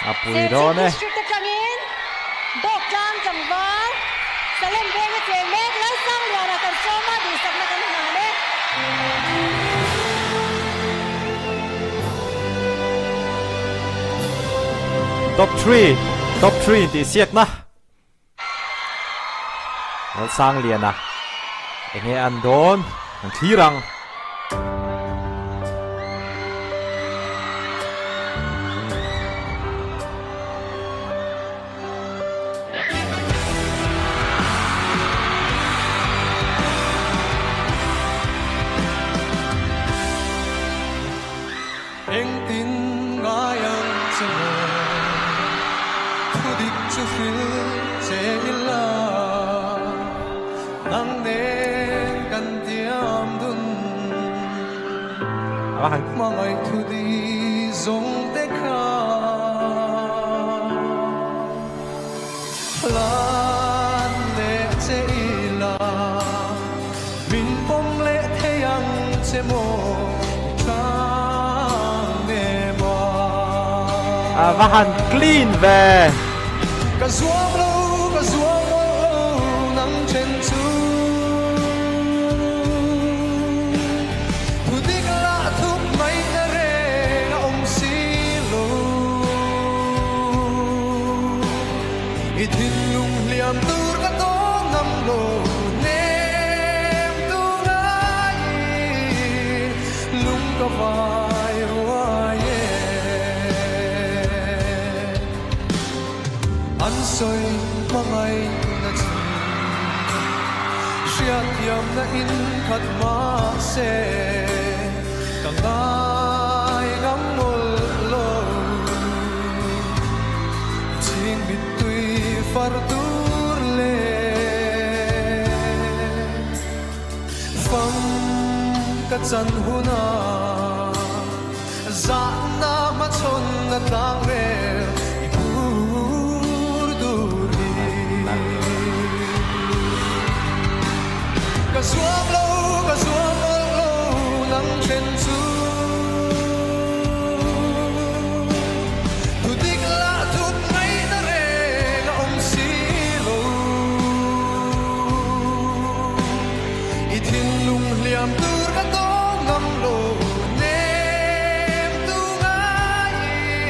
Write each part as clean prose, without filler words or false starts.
A pui dawn Serchhip e. District atangin Dawktlang tlangval Salem venga cheng mek Lalsangliana kan sawm a, duhsakna kan hlan e. Top three, Top three intihsiakna. Lalsangliana enge an dawn an thlir ang. Engtin ngai ang che maw? Thu dik chu hril che ila, nang nen kan tiam dun. Hmangaih thu di zawng te kha hlan leh che ila, min pawm leh thei ang che maw i tlang em a. A va han clean ve. Ka zuam lo, ka zuam mawlh lo nang then chu. Thu dik lah thup mai na reng a awm si lo. I thinlung hliam tur ka tawn ngam lo hnem tu ngaiin lung ka vai ruai e. An sawi hmangaihna chu hriatthiamna in khat mahse ka ngai ngam mawlh lo. I chhing mittui far tur leh fam ka chan hunah zahna hmachhawn a tlang rel i phur dur hi. Ka zuam lo, ka zuam mawlh lo nang then chu. Thu dik lah thup ngaihna reng a awm si lo. I thinlung hliam tur ka tawng ngam lo nem tu ngaiin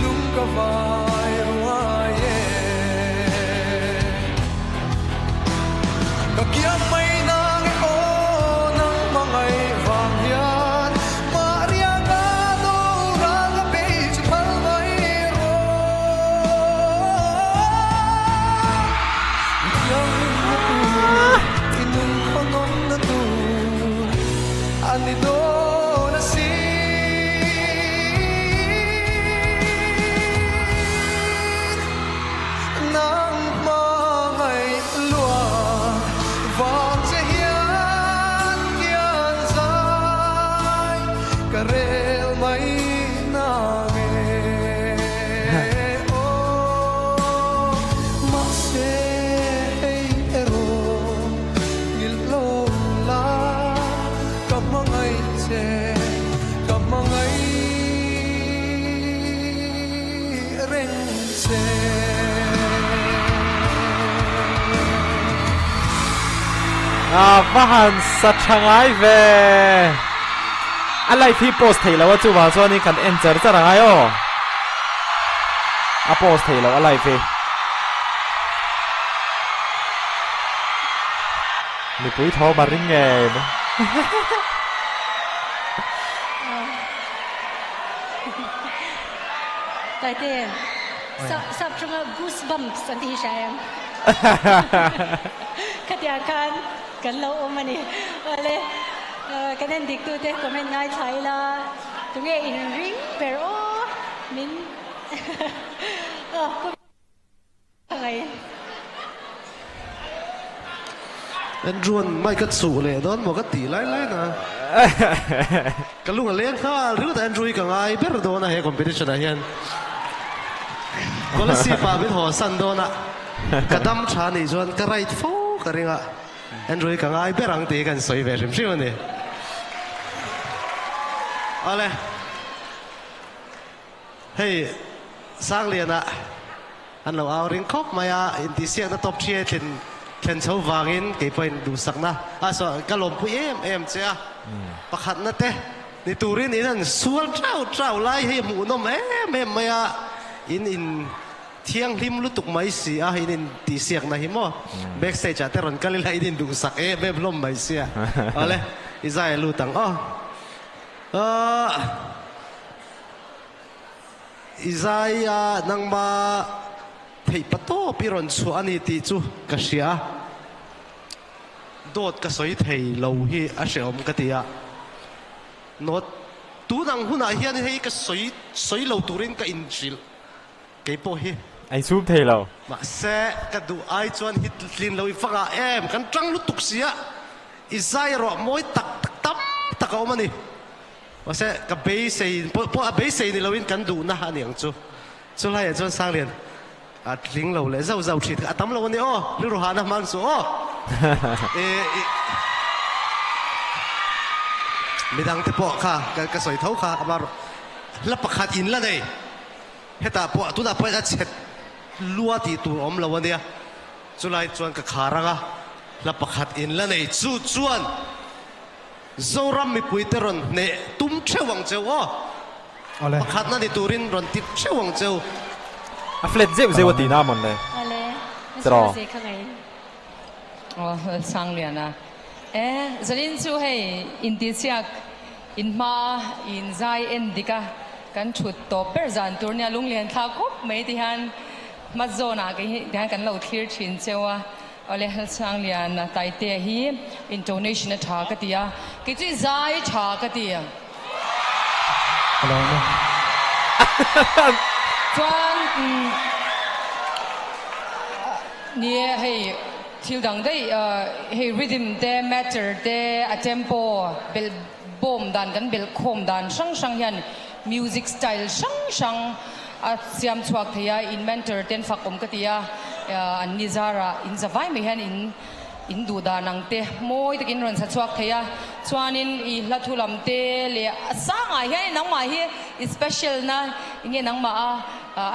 lung ka vai ruai e. Ka kiam mai nang e aw nang hmangaih vang hian Maria ka doral ka bei chu phal mai rawh. I thianghlimna tur, i nun khawnawmna tur a ni dawn asin. Nang hmangaih luat vang che hian kian zai ka rel mai nang e aw. Mahse hei erawh nghilh lo la ka hmangaih che ka hmangaih reng che. A va han sa tha ngai ve. A live hi post theih loh a chuvang chuanin kan en char char angai aw. A post theih loh a live hi. Mipui thawm a ring ngei mai. Taite, sap chunga goosebumps an ti hi hria em? Khatiang khan kan lo awm a ni. Awle, kan en dik tute comment ngaithla ila, tunge in ring ber aw min aw. Andrew-a'n mic a chuh leh dawn maw ka tih lai lai na. Ka lung a leng nghal ringawt a, Andrew hi ka ngai ber dawn a he competition ah hian. Kolasib ah min haw san dawn a, ka dam tha nih chuan ka right fo ka ring a, Andrew hi ka ngai ber ang tih hi kan sawi ve hrim hrim a ni. Awle. Hei. Sangliana an lo au ring khawp mai a, intihsiakna tawp ṭhi a thlen thlen chho vangin kei pawhin duhsakna a saw ka lawmpui em em che a, pakhatna te ni turin in han sual ṭau ṭau lai hi hmuhnawm em em mai a, in in thianghlim lutuk mai si a, in intihsiakna hi maw backstage ah te rawn kal ila in induhsak em em hlawm mai sia, awle i zai a lut ang aw. Ahh. I zai a nangma theih pa tawp i rawn chhuah a ni tih chu ka hria a, dawt ka sawi thei lo hi a hrehawm ka ti a, Note, tun ang hunah hian hei ka sawi sawi lo turin ka inhrilh kei pawh hi. A insum thei lo. Mahse, ka duh ai chuan hi tlin lo i fak ah em, kan tang lutuk sia, i zai erawh mawi tak tak tam tak a awm a ni. Mahse, ka beisei pawh pawh a beisei ni loin kan duhna a ni ang chu. Chulaiah chuan Sanglian a tling lo leh zauh zauh thin kha a tam lo a ni aw, rilru hahna hmang chu aw. Midang te pawh kha ka sawi tho kha amah hla pakhat in la nei. Hetah pawh tunah pawhin a chhet lua tih tur awm lo a nia. Chulai chuan ka khar ang a, hla pakhat in la nei chu chuan Zoram mipuite rawn hneh tum theuh ang cheu aw. Awle. Pakhatna ni turin rawn ti theuh ang cheu. A flat zeuh zeuh a tih na mawn le. Awle. Cheraw. Aw Sangliana. E Zalin chu hei intihsiak in hma in zai en dik a kan thut tawp ber zan tur nia lunglian thlak khawp mai ti hian hma zawnah kei hi ti hian kan lo thlir thin cheu a. Awle Sangliana Taitea hi intonation a tha ka ti a, kei chu i zai tha ka ti. Ka lo awm e. Chuan ni e hei thil dang daih hei rhythm te matter te a tempo belh bawm dan kan belh khawm dan hrang hrang hian music style hrang hrang a siam chhuak thei a in mentor ten fak awm ka ti a an ni zarah in za vai mai hian in In duh dan ang te mawi takin rawn sa chhuak thei a, chuanin i hla thu lam te leh a sangah hianin nangmah hi i special na enge nangmah a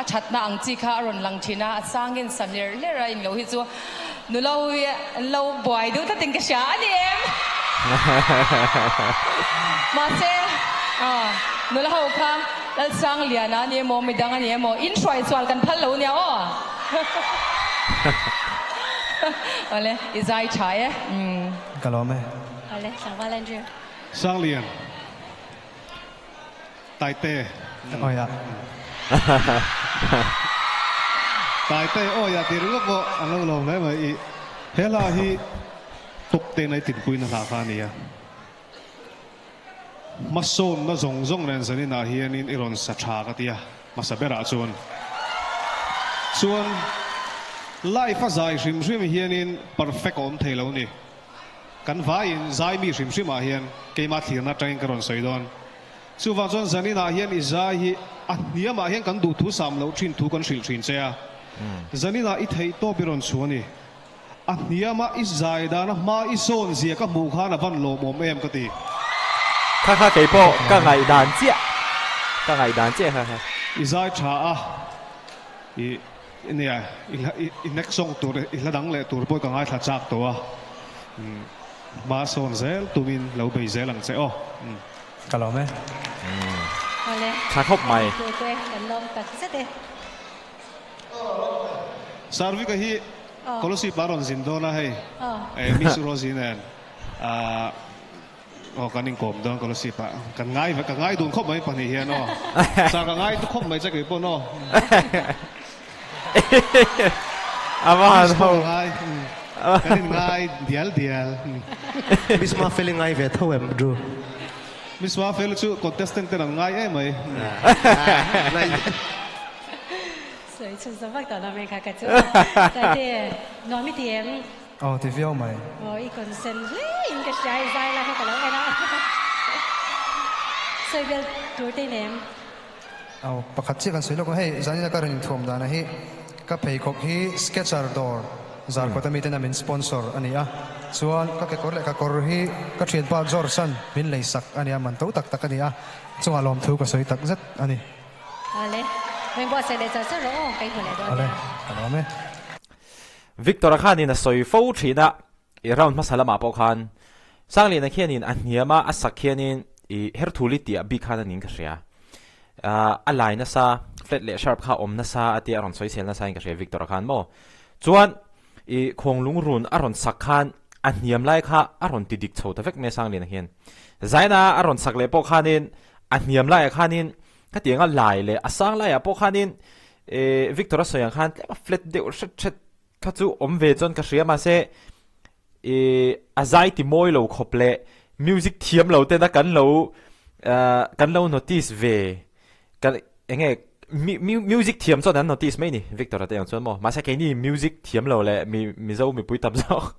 a thatna ang chi kha a rawn lang thin a, a sangin sa hlerh hlerh a in lo hi chu nulo hi an lo buai deuh tlatin ka hria a ni em? Mahse nula ho kha Lalsangliana a ni emaw midang a ni emaw in hruai sual kan phal lo nia aw. Awle, i zai tha e. Ka lawm e. Awle, tlangval Andrew. Sanglian, Taite. Awi ah. Taite awi ah tih ringawt pawh an lo lawm hle mai. I he hla hi top ten a i tinpuina hla kha a nia. Hmasawnna zawng zawng nen zaninah hianin i rawn sa tha ka ti a, hmasa berah chuan. Chuan life a zai hrim hrim hianin perfect a awm thei lo ni. Kan vaiin zai mi hrim hrimah hian keimah thlirna atangin ka rawn sawi dawn. Chuvang chuan zaninah hian i zai hi a hniamah hian kan duhthu sam loh thin thu kan hrilh thin che a. Zaninah i theihtawp i rawn chhuah a ni. A hniama i zai dana hma i sawn zia ka hmuh khan a van lawmawm em ka ti. Kha kha kei pawh ka ngaihdan chiah, ka ngaihdan chiah kha kha. I zai tha a, i nia i next song tur i hla dang leh tur pawh ka ngaithla chak tawh a, hma sawn zel tumin lo bei zel ang che aw. Ka lawm e. Tha khawp mai. Sarvika hi Kolasib a rawn zin dawn a hei Miss Rosie nen aw kan inkawm dawn Kolasib ah kan ngai ka ngai dun khawp mai pahnih hian aw sa ka ngai khawp mai che kei pawn aw A va han ho ngai kan in ngai dial dial Miss Mafeli ngai ve tho em Drew Miss Mafeli chu contestant ten an ngai em mai. Sawi chhun zawm vak tawh lo mai kha ka chu. Taite, nuam i ti em? Aw, ti viau mai. Aw, i consent hle in ka hria, i zai lai kha ka lo en a. Sawi bel tur te in em? Aw, pakhat chiah kan sawi lawk a, hei zanina ka rawn inthuam dana hi ka pheikhawk hi Skechers dawr Zarkawt ami tena min sponsor a ni a, chuan ka kekawr leh ka kawr hi ka thianpa George-a'n min lei sak a ni a, man to tak tak a ni a, chungah lawmthu ka sawi tak zet a ni. Awle. Lo inbuatsaih leh char char rawh aw, ka inhmu leh dawn Awle, nia. ka lawm e. Victor-a khanin a sawi fo thin a, i round hmasa lamah pawh khan Sangliana khianin a hniam a, a sak khianin i Herthuli tih bik khan a niin ka hria. A lai nasa, flat leh sharp kha awm nasa a tia a rawn sawi sel nasa in ka hria Victor-a khan maw. Chuan i khawnglung run a rawn sak khan a hniam lai kha a rawn ti dik chho ta vek mai a Sangliana hian. Zaina a rawn sak leh pawh khanin a hniam laiah khanin khatianga lai leh a sang laiah pawh khanin Victor-a sawi ang khan tlem a flat deuh hret hret kha chu awm ve chuan ka hria mahse ih a zai ti mawi lo khawp leh music thiam lo tena kan lo ah kan lo notice ve kan eng nge music thiam chuan an notice mai ni Victor-a te ang chuan maw mahse keini music thiam lo leh mi Mizo mipui tam zawk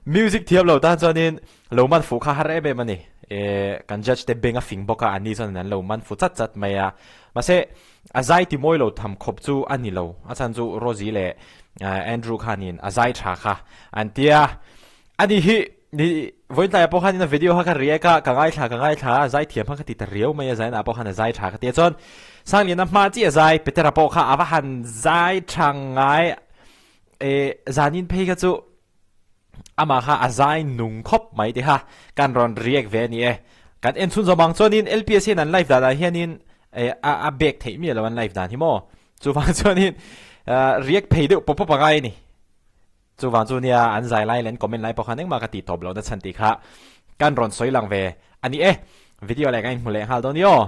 music thiam lo tan chuanin lo man fuh kha har em em a ni eh kan judge te beng a fing bawk a an ni chuan an lo man fu chat chat mai a mahse A zai ti mawi lo tham khawp chu a ni lo, a chhan chu Rosie leh Andrew khanin a zai tha kha an tia. Ani hi ni vawiin tlaiah pawh khanin a video kha ka react a, ka ngaithla ka ngaithla a, zai thiam kha ka ti ta riau mai a, zainah pawh khan a zai tha ka ti a. Chuan Sangliana hma chiah zai Petera pawh kha a va han zai tha ngai e, zanin phei kha chu Amah kha a zai nung khawp mai ti kha kan rawn react ve a ni e. Kan en chhun zawm ang chuanin LPS hian an live danah hianin a bek theih miah lo an live dan hi maw. Chuvang chuanin react phei deuh pawp pawp a ngai a ni. Chuvang chu nia an zai lai leh an comment lai pawh khan engmah ka tih tawp lohna chhan tih kha kan rawn sawi lang ve a ni e. Video leh kan inhmu leh nghal dawn ni aw.